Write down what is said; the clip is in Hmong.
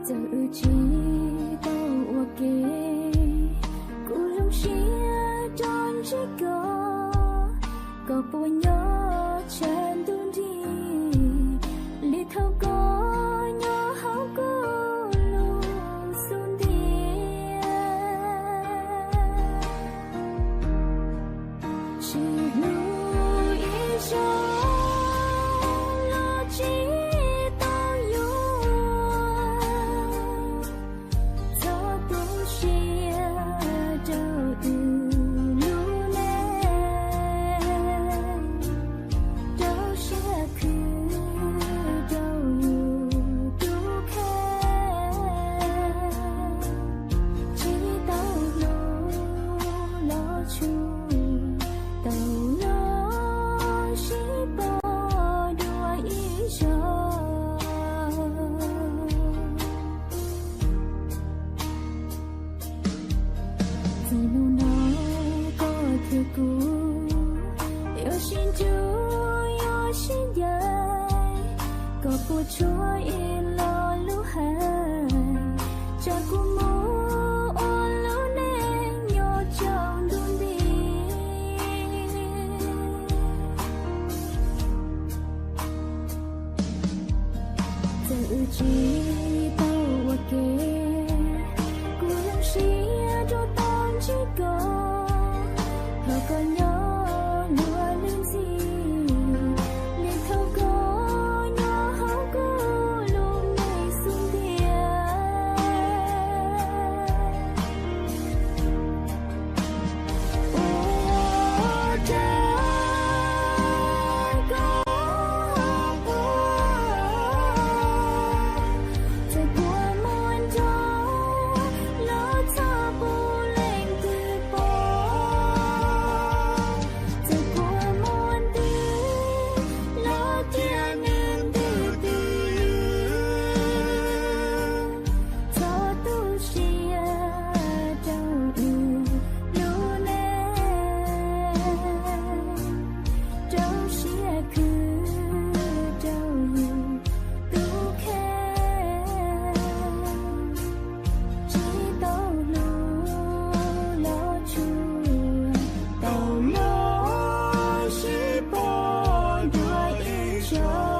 Txawm wb tsis tau ua ke, kuv zoo siab rau ntsib koj, koj puas nyob tshav ntuj nrig li thaum koj nyob hauv kuv lub xub ntiag. Tsis hlub ib zaug los tsis tau yuav, txhob tu siab rau wb lub neej, rau siab khwv rau yus tus kheej. Tsis tau hlub los tsuas tau los sib pom dua ib zaug. Txij hnub no koj thiab kuv yuav sib ntsib yuav sib ncaim, koj puas tshuav ib lo lus hais, tsam kuv mus ua lub neej nyob tsaus ntuj nti. Txawm wb tsis tau ua ke, kuv zoo siab rau tau ntsib koj, thov koj nyob luag lub ntxhi li thaum koj nyob hauv kuv lub neej xub ntiag. Ua cas koj pom, txawm puas muaj nrog los txhob pub leej twg pom, txawm puas muaj nti los tias nws nti twg, txhob tu siab rau wb lub neej, rau siab khwv rau yus tus kheej. Tsis tau hlub los tsuas tau los sib pom dua ib zaug.